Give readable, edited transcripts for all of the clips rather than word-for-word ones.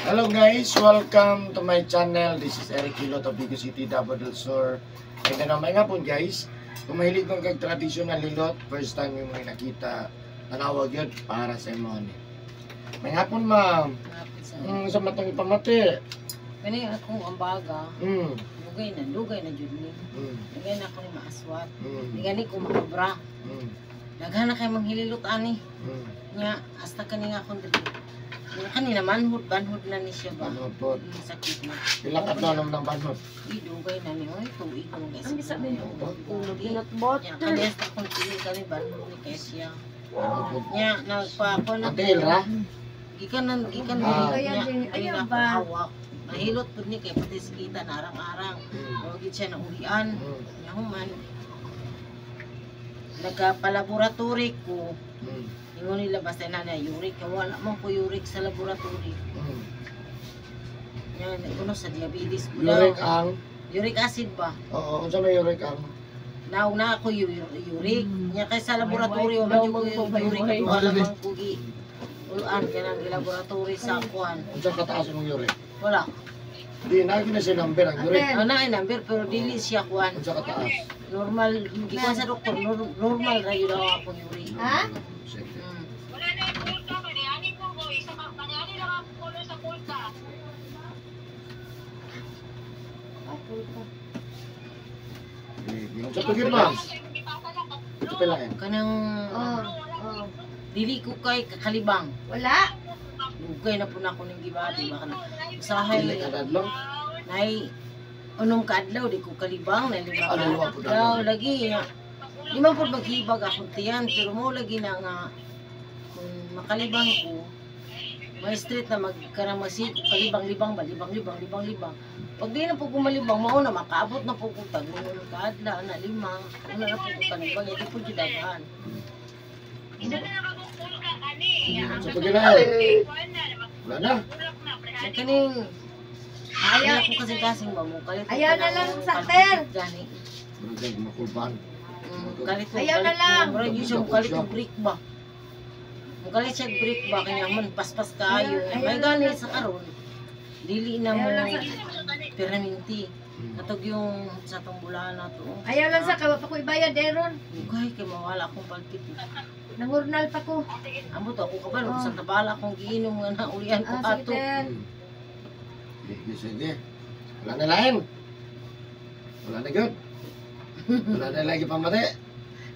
Hello guys, welcome to my channel. This is Eric Hilot of Vigo City, Davao del Sur. And then, may nga po guys, kung mahilig kong kag traditional hilot, first time yung mga nakita, tanawag yun para sa imo ni. May hapon, ma'am. Sa matong ipamati. Kani akong ambaga, dugay na jud ni. Dugay na ako ni maaswat. Di gani ko makabra. Daghan na kay manghililot ani. Nya hasta kani nga akong dili. Nya kani na manhod banhod na ni siya ba. Ano po? Sakit na. Pila ka daw naman ng banhod? Di dugay na ni oy tuig ko guys. Ang bisa ba Ano Ulog inot bot. Nya kani hasta akong tuig kani banhod ni kay siya. Ano po? Nya nagpa ko na Ang ra? gikan nan gikan Ah. ni nya Ayaw kani na ba? akong hawak. Nahilot pud ni kay pati sikita na arang-arang. Wa gid siya naulian. Nya human nagka-laboratory ko, ingon nila basta na na uric, kaya wala man ko uric sa laboratory. Nya kuno sa diabetes ko daw. Uric ang? Uric acid ba? Oo, unsa may uric ang? Naw na ako uric. Nya kay sa laboratory May wa man white daw jud ko man ko, may uric, white. wala man ko gi uluan kanang laboratory sa kuan. Unsa kataas imong uric? Wala. Di na gyud na siya number ang uric. Ano na ay number pero dili siya kuan. Unsa kataas? Normal gikuan sa doktor, normal ra yun daw akong uric. Ha? Sige. Sige. Unsa pa gyud, ma'am? Ito pila eh. Kanang Oh. dili ko kay kakalibang. Wala. Dugay na po na ako ng gibati baka na usahay Dili ka dadlong? nay unom ka adlaw di ko kalibang na lima Ah, ka dalawa po adlaw adlaw. lagi nga di man po maghibag akong tiyan pero mo lagi na nga kung makalibang ko may street na magkarang masik kalibang libang ba libang libang libang libang pag di na po ko malibang mao na makaabot na po ko tag unom ka adlaw na lima una na po ko kalibang di po jud daghan. Sige. Unsa pa gyud eh? Wala na. Kaya kaning ayaw ako kasing kasing ba mo kalit ko Ayaw na kanang lang sa ter. gani. Barangay makulban. Kalit ko. Ayaw na kalit ko. lang. Murag yun siya, mukalit yung brick ba. Mukalit siya brick ba, kanya man paspas kayo. Ayaw- ayaw May na gani lang. sa karon. Dili na Ayaw mo lang sa- permanente. Katog yung sa tong bulan na to. Ayaw lang sa kawa pa ko ibayad eron. Ugay kay mawala akong palpit. Nangurnal pa ko. Amo to ako kabalo Oh. sa tabala akong giinom nga naulian ko Ah, sige, ato. ter. Sige, sige. Wala na lain. Wala na gyud. Wala na lagi pamati.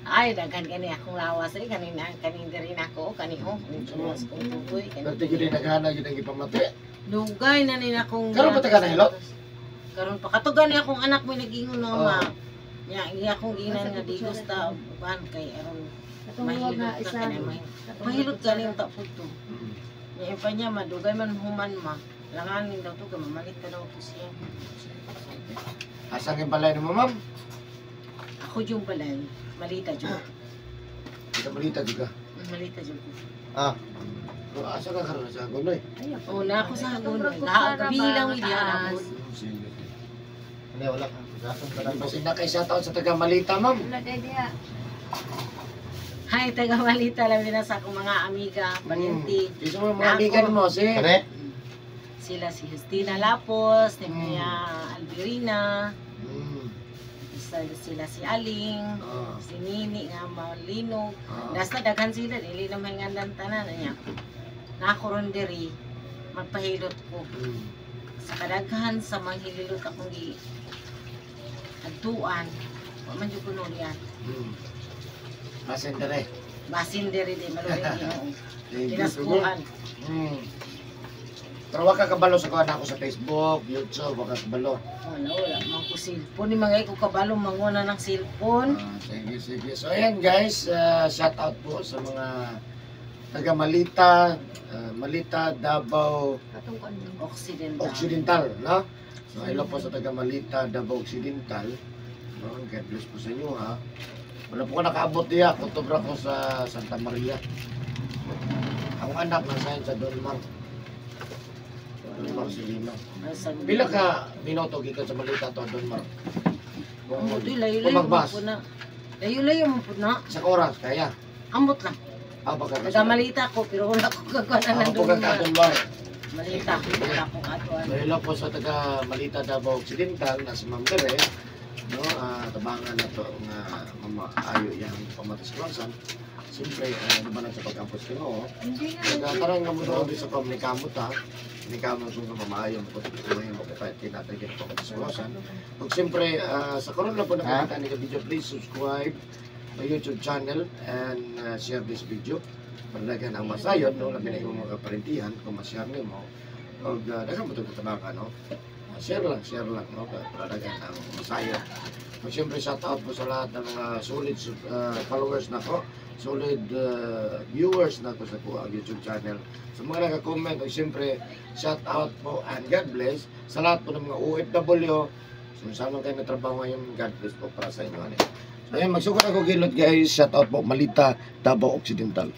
Ay daghan gani akong lawas eh kanina kaning diri nako kani oh kaning lawas kong tugoy kani. Pero gyud naghana gyud ang gipamati. Dugay na ni akong Karon pa ta ka nahilot? Karon pa katugan ni akong anak mo nagingon na Oh. ma. Nya iya akong ginan nga di gusta uban kay aron Katong huwag mahilot nga ka isa. kanay mahilot ka ning tapod to. Nya pa niya madugay man human ma. Langanin daw to kay mamalit pa daw to siya. Sige. Asa ang balay nimo, ma'am? Ako yung balay, malita jud. Kita balita jud ka. Malita jud ko. Ah. So, asa ka karon sa Gonoy? Oh, na ako sa Katong Hagonoy. kutsara Gabi ba, lang hindi mataas? anabot. Sige. Hindi, wala ka. Gasong ka lang. Basin na kay shoutout sa taga Malita, ma'am. Wala day diha. Hi, taga Malita labi na sa akong mga amiga, Valenty. Isa mo mga amigan mo si Kare? Sila si Justina Lapos, ni Mia Alberina, sila si Aling, si Nini nga malinog. Basta daghan sila dili naman nga tanan niya. Nako ron diri magpahilot ko sa kadaghan sa manghililot akong gi adtuan. Wa man jud ko nurian. Basin dere. Basin diri di maluoy Ginoo. Thank you. Kinaskuhan. Pero wag ka kabalo sa kuan ako sa Facebook, YouTube, wag ka kabalo. Wala, wala man ko cellphone. Ni mga ko kabalo manguna ng cellphone. Ah, sige, sige. So ayan guys, shout out po sa mga taga Malita, Malita, Davao Katong kuan mo. Occidental. Occidental, no? So hello po sa taga Malita, Davao Occidental. No, God bless po sa inyo ha. Wala po ko nakaabot diya, kutubra ko sa Santa Maria. Ang anak nasa sa Don Mar. Don Marcelino. Pila ka minuto gikan sa Malita to Don Mar? Kung, Amot, layo-layo kung man magbas, po na. Layo-layo man po na. sa oras kaya. Amot lang. Ah, baka ka Taga Malita ko, pero wala ko kagkuhan Ah, ng baka ka Don Mar. Don Mar. Malita, wala akong atuan. So hello po sa taga Malita, Davao Occidental na si Ma'am Tere, no, tabangan na to nga mamaayo yang pamatis-klasan. Siyempre, naman sa pag-ampos Ginoo. Hindi nga. Nagkatarang nga mo doon sa pamnikamot ha. Nikamot kung mamaayo mo kung mo kahit tinatagin pamatis-klasan. Ug siyempre, sa karon lang po nakakita ni ka video, please subscribe my YouTube channel and share this video. Para daghan ang masayod, no, labi na imong mga kaparintihan, kung ma-share nimo. Og daghan mo itong tabangan, no? Share lang, no? Para daghan ang masayod. Ug siyempre, shout out po sa lahat ng mga solid followers nako, solid viewers nako sa kuang YouTube channel. Sa mga naka-comment, ug siyempre, shout out po and God bless sa lahat po ng mga OFW. So, saan man kayo natrabaho ngayon, God bless po para sa inyo. Ano. So, ayan, magsugod ako gilot guys. Shout out po, Malita, Davao Occidental.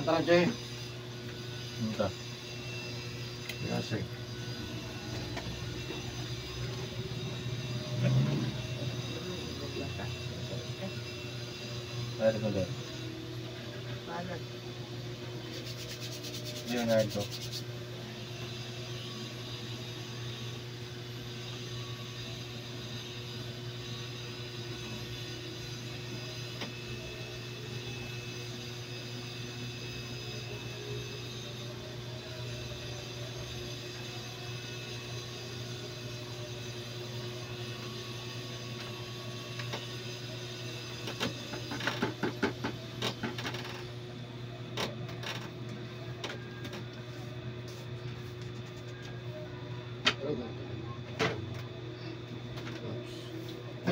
Tara, Jay. Unta. Yes, sir. Ay, ko din. Paano? Leonardo.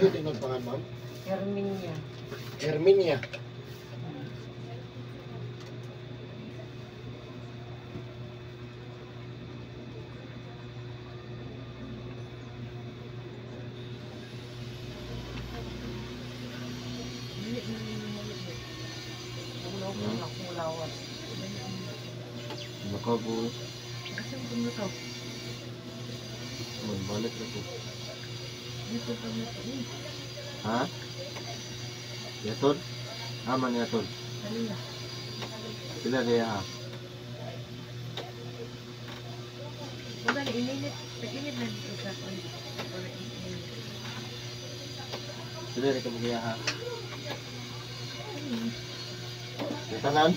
Ano ito yung pangalan, ma'am? Herminia. Herminia. Ulo ko na akong lawas. Makabu. Asa mo kung ito? Balik na po. Dito pa mo ito. Ha? Yatod? Aman yatod. Ano na? Sila kaya ha? Wala na ininit. Nag-init na dito sa kon. Wala init. Sila rin kami kaya ha? Tanan?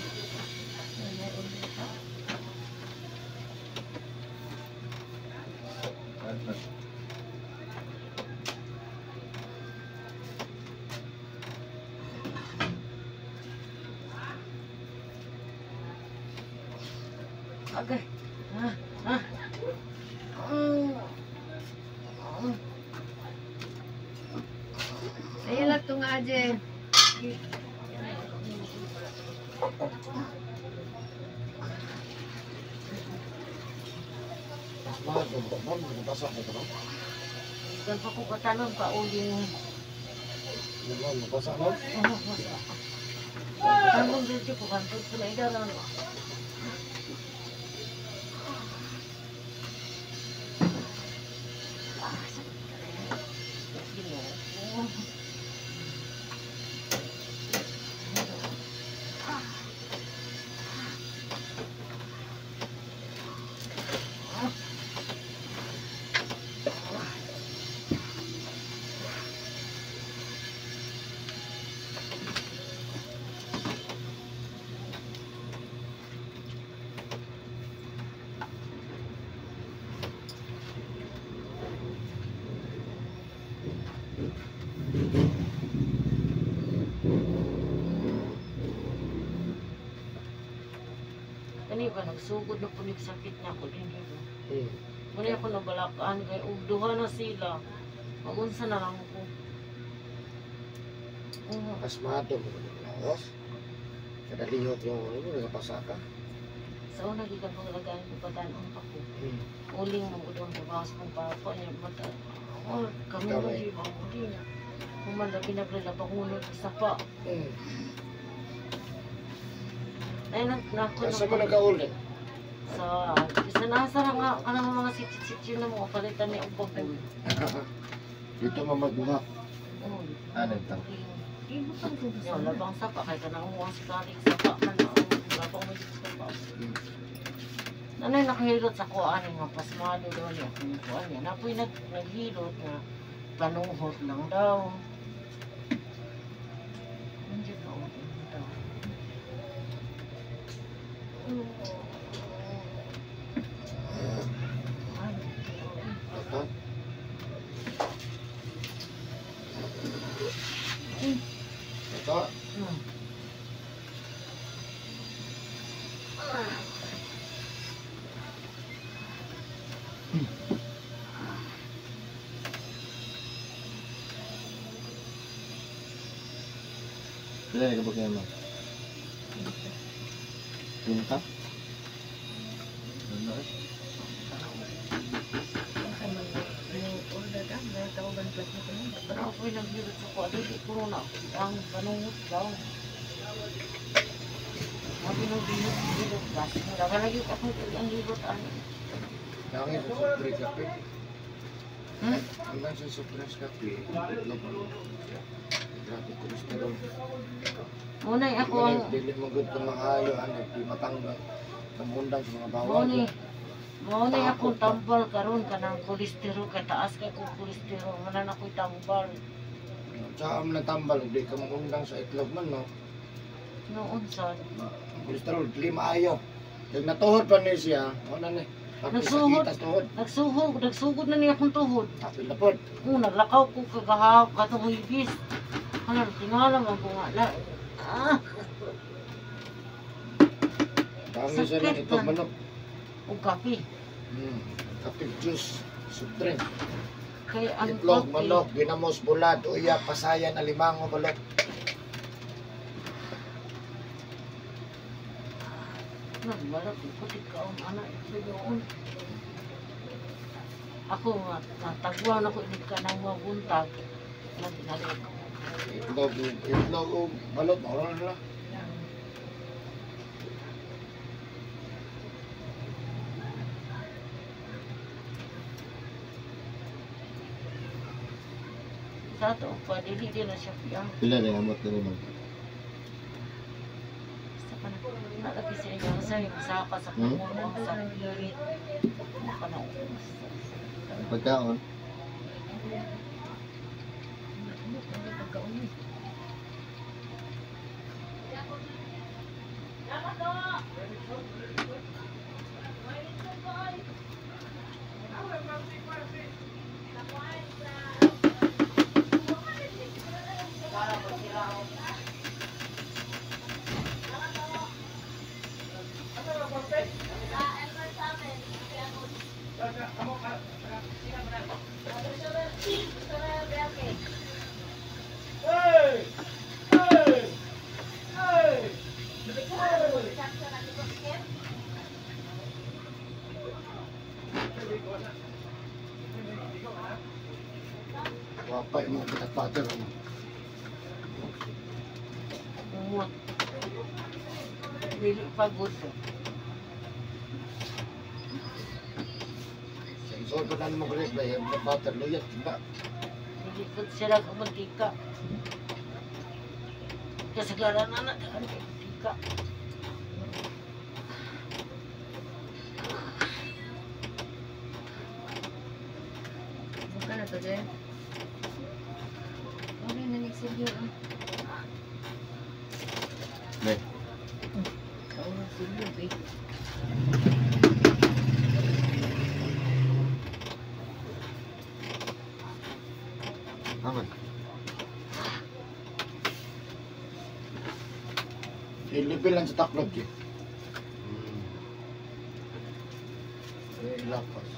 Agay. Ha? Ha? Ayun lang ito nga, Aje. Mas mahal ko. Ma'am, nabasa ko ito, ma'am. Gan pa ko katalon pa uling. Yan, ma'am, nabasa, ma'am. Tanong dito ko kanto ko na idaran. Ginoo. Kani ba nagsugod na punig sakit na ako din dito. Muna ako nabalakaan kay og duha na sila. Magunsa na lang ko. Asmado mo laos. Kada lihok yung ano nagapasa ka. Sa una gikan pangalagaan ko patanon pa ko. Uling mo udong trabaho sa kong papa niya mata. Oh, kami mo di ba mo di na. Human labi na pala bangunod sa pa. Ay nag nako. Asa mo nagkauli? Sa isa nasa ra nga kanang mga sityo-sityo na mga palitan ni og bagol. Dito mo magbuha. Oh. Ano ito? Ibutang ko Yo, labang sapa kay kanang mo si karing sapa man labang mo sa sapa. Nanay nakahilot sa kuan nga pasmado daw niya akong kuan niya. Napoy naghilot nga panuhot lang daw. Nandiyan na ako daw. Ay, Ito. Ito. Pila na kabuk mo? Pinta? Ano eh? Order ka, may tawagan plat na ko. Pero ako'y naghilot sa kuan. Dili ko na ang panuhot daw. Sabi nung hilot, basta mo lang. Lagi ako ang hilot ano. Langit sa sobre kape. Ang sa sobre kape. Grabe kolesterol. Muna ako ang Dili mo good kung maayo ano, di matanggal. Tambundang sa mga bawal. Mao ni akong tambal karon kanang kolesterol kay taas kay kong kolesterol man na ako'y tambal. Sa am na tambal, di ka mangundang sa itlog man no. Noon sa Kolesterol dili maayo. Kag natuhod pa ni siya, mo na ni. Nagsuhod. Nagsuhod. Tuhod. Nagsugod na niya akong tuhod. Apil na pod. Oo, naglakaw ko kagahap katong hibis. Ano, tingala man ko nga. La, ah, Dami sa lang Sakit itlog na. manok. Og kape. Kape juice, soft drink. Kay ang Itlog, kape, manok, ginamos, bulad, uya, pasayan, alimango, balot. Nagbalot, putik ka ang anak ito yun. Ako nga, natagwan ako inig ka ng mga buntag. Nagdalik ko. Itlog, itlog, o balot, mauro na lang. Sa ato, pa, dili din na siya piyang. Pila na amot na naman? Sa ka na, nalagi siya niya. Sa yung saka sa kumuno, ang sakit. Maka na Ang pagkaon? Pagkaon eh. Wapay mo, peanut butter. Ano? Umot. Dili pagod. Sa isol pa na mo kulit, may peanut butter, luyat, diba? Dili ko sila kumantika. Kasagaran na na, mantika. Buka na to, Jay. Okay na nagsilyo ah. Ne. Kaunang silyo, eh. Aman. Ilipil lang sa taklob, Jay. Eh, ilapas.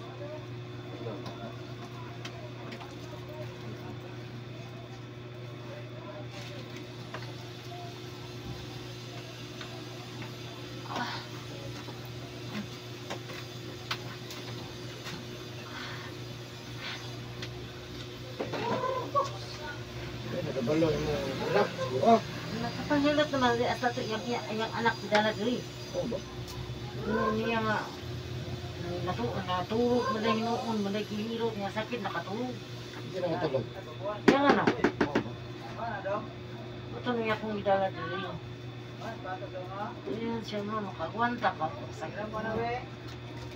Eh, nagabalo yung anak. Ah, Nakapangilot naman di asa to iyang iyang anak dala diri. oh ba? Ano niya nga natulog man dahil hinuon man dahil gihilot nga sakit nakatulog. Hindi na matulog. Kaya nga na. Oh ba? Ito niya akong gidala diri. Ayan siya mo, makagwanta ka po. Sakit mo.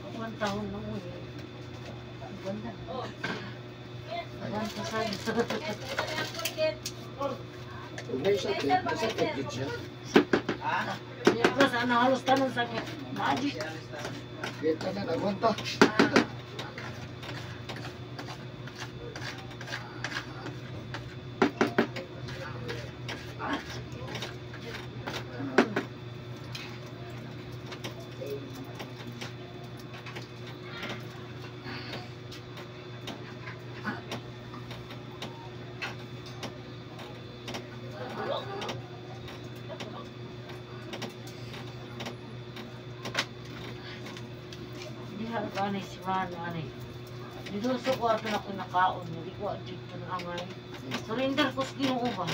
Agwanta ho noon. Agwanta. Agwanta sa. May sakit, may sakit gid siya. Niya ko sa ano halos tanan sa akin. Magic. Kita na nagwanta. Diha ka ni si Man ani. Dito sa kwarto na ko nakaon, hindi ko dito na angay. Surrender ko sa Ginoo ba.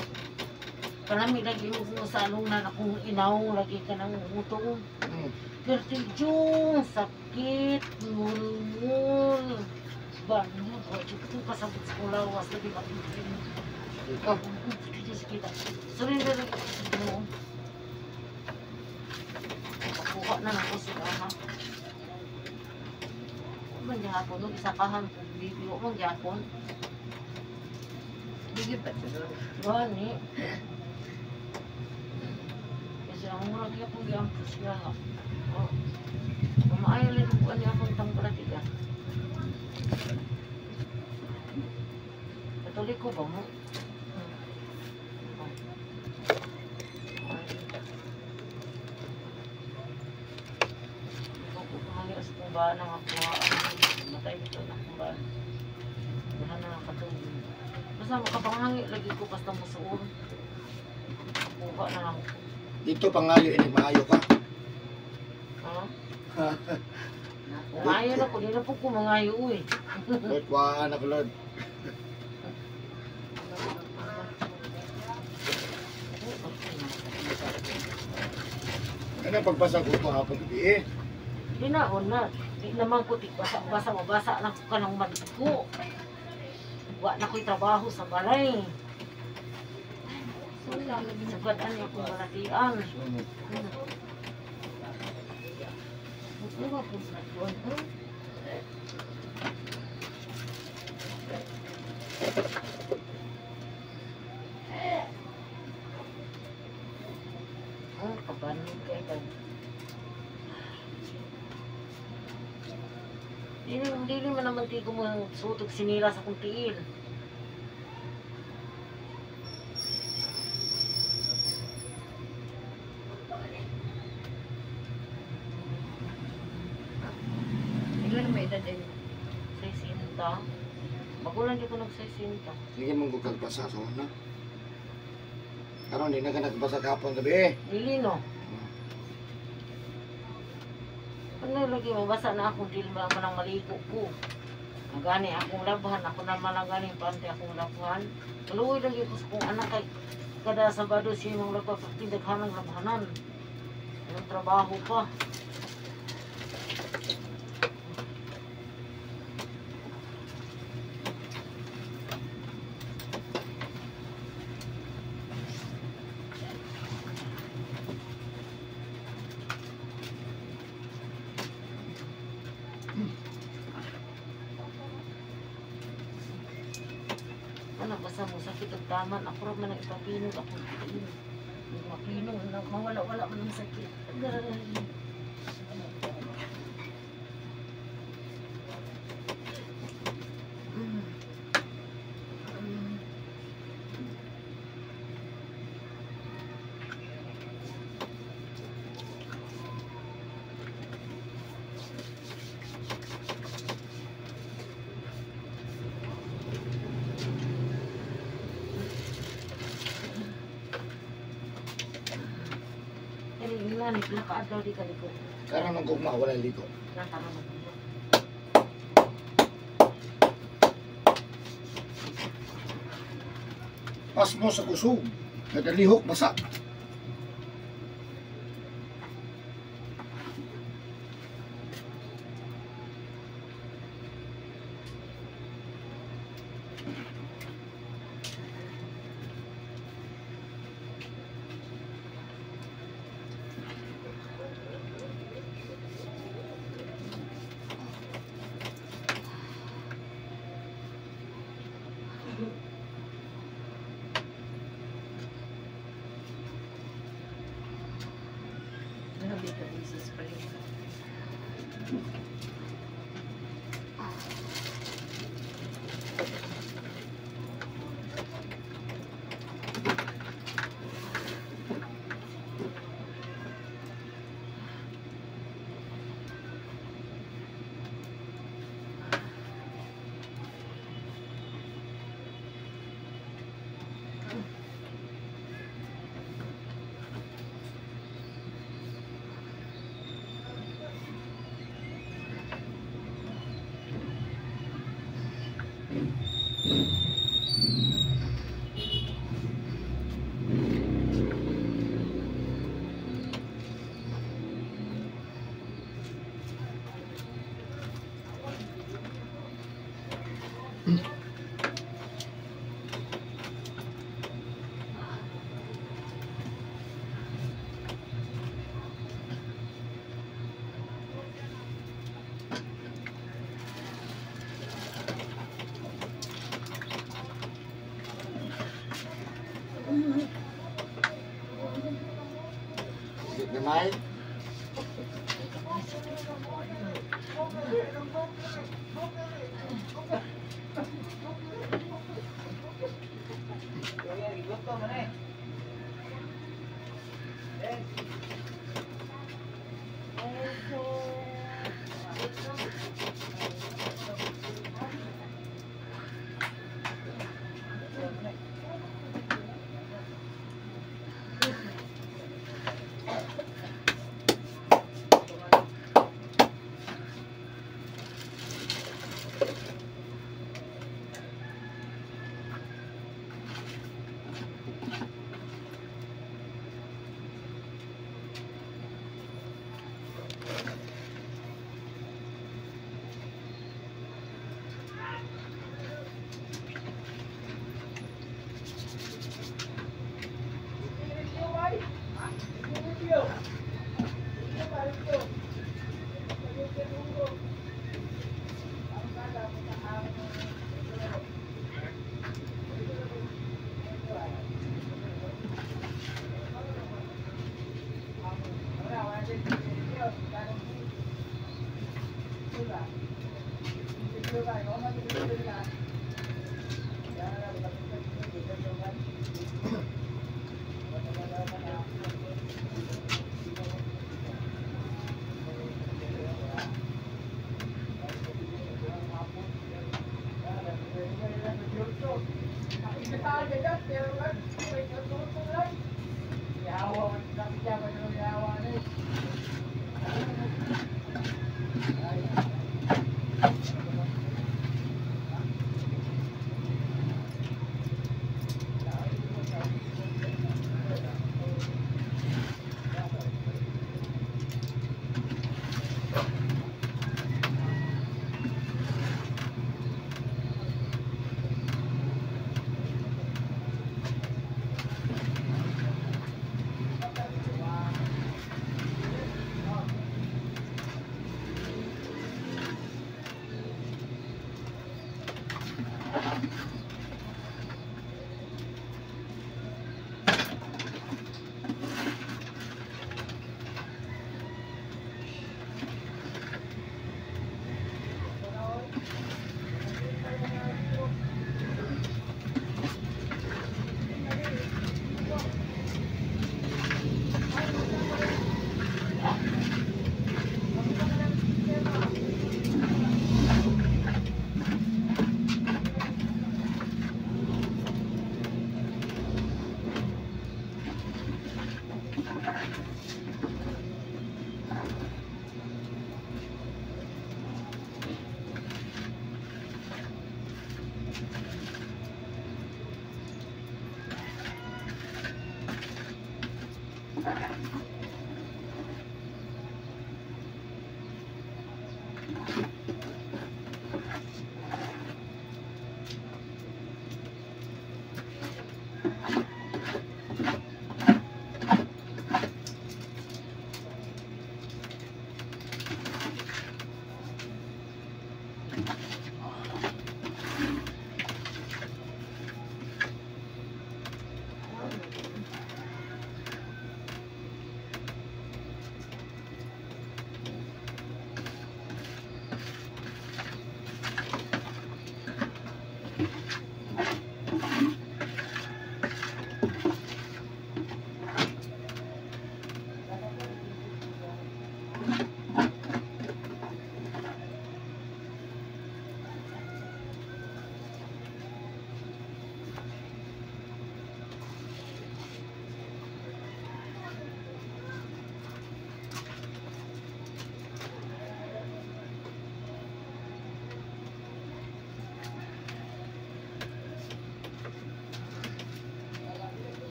Kanami lagi mo sa alungnan akong inaw lagi ka nang umuto. Pero yung sakit, ngul-ngul. Ba, mo, ito kasabot sa kong lawas, lagi makikin. Ah, Diyos kita. Surrender ko sa Ginoo. Pakuha na lang ko sila, ha? Man gihapon, no, isakahan ko, bibi, man gihapon. Bigyo pa siya. Gani. Kasi ang murag gyapon giampo siya. Oh. Maayo lang ko ani akong tangbalatiga. Katoliko ba mo? Ikaw ko kumayo sa kumbahan ng ako. Matay dito na kumbahan. Dahan na nakatulog. Basta makapanghangi lagi ko basta musuon. Kuha na lang ko. Dito pangayo ini maayo ka. Ha? Maayo na ko, di na po ko mangayo uy. Lord, kuhaan ako Lord. Ano pagbasa ko ito hapon gabi eh? Di na, on na. Di naman ko, di basa-basa, mabasa lang ko ka ng maligo. Wa na ko'y trabaho sa balay. Sugad ani akong balatian. Ano ba po sa kuwan? Oh, kabanog kay dag. Dili, dili man naman tigo mo sutog sinila sa kong tiil. Ilan may edad eh? 60. Bago lang di ko nag-60. Sige mong kagbasa sa una. Karon di na ka nagbasa kahapon gabi eh. Dili no. Ano lagi mabasa na akong dili man ang maligo ko. Ang gani akong labhan, ako naman ang gani pante akong labhan. Kaluoy lagi ko sa kong anak kay kada Sabado siya mong laba pagtindaghan ng labhanan. Ang trabaho pa. Ano basta mo sakit og taman ako ra man ang ipapinog akong tiil. Mapinog na mawala-wala man ang sakit. Aray. Nga ni pila ka adlaw di kaliko. Karon ang gugma wala ligo. Nga tama man. Pasmo sa kusog. Nagalihok basa. Grabe ka busy spring. Sige gamay.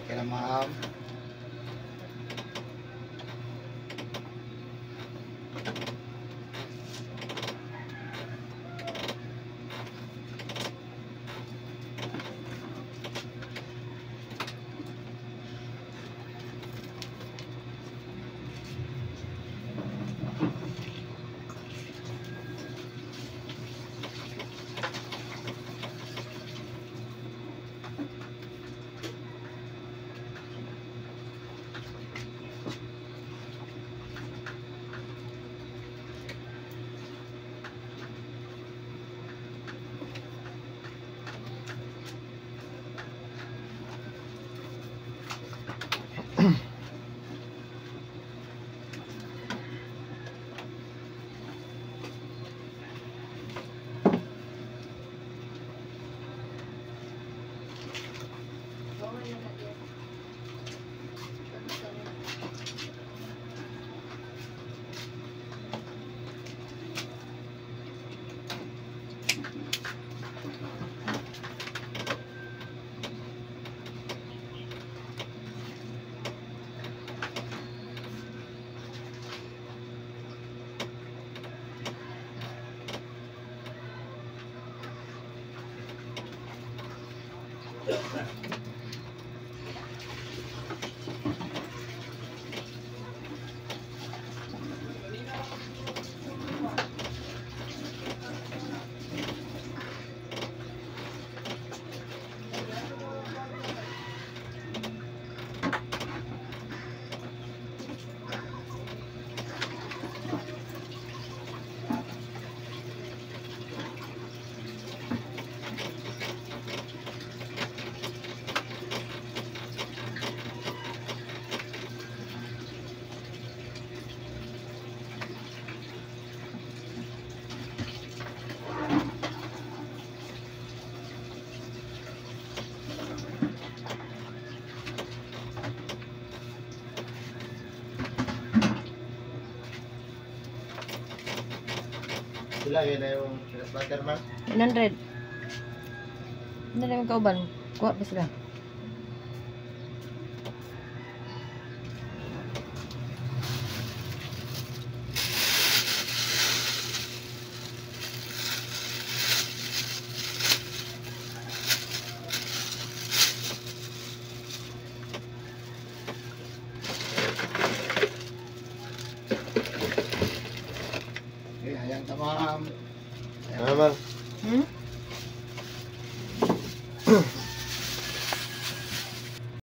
Okay na, ma'am. Pila yun na yung peanut butter, ma'am? 100. Ano na yung kauban? Kuha pa sila. Okay, hayang tamam. Ano, ma'am? Hmm?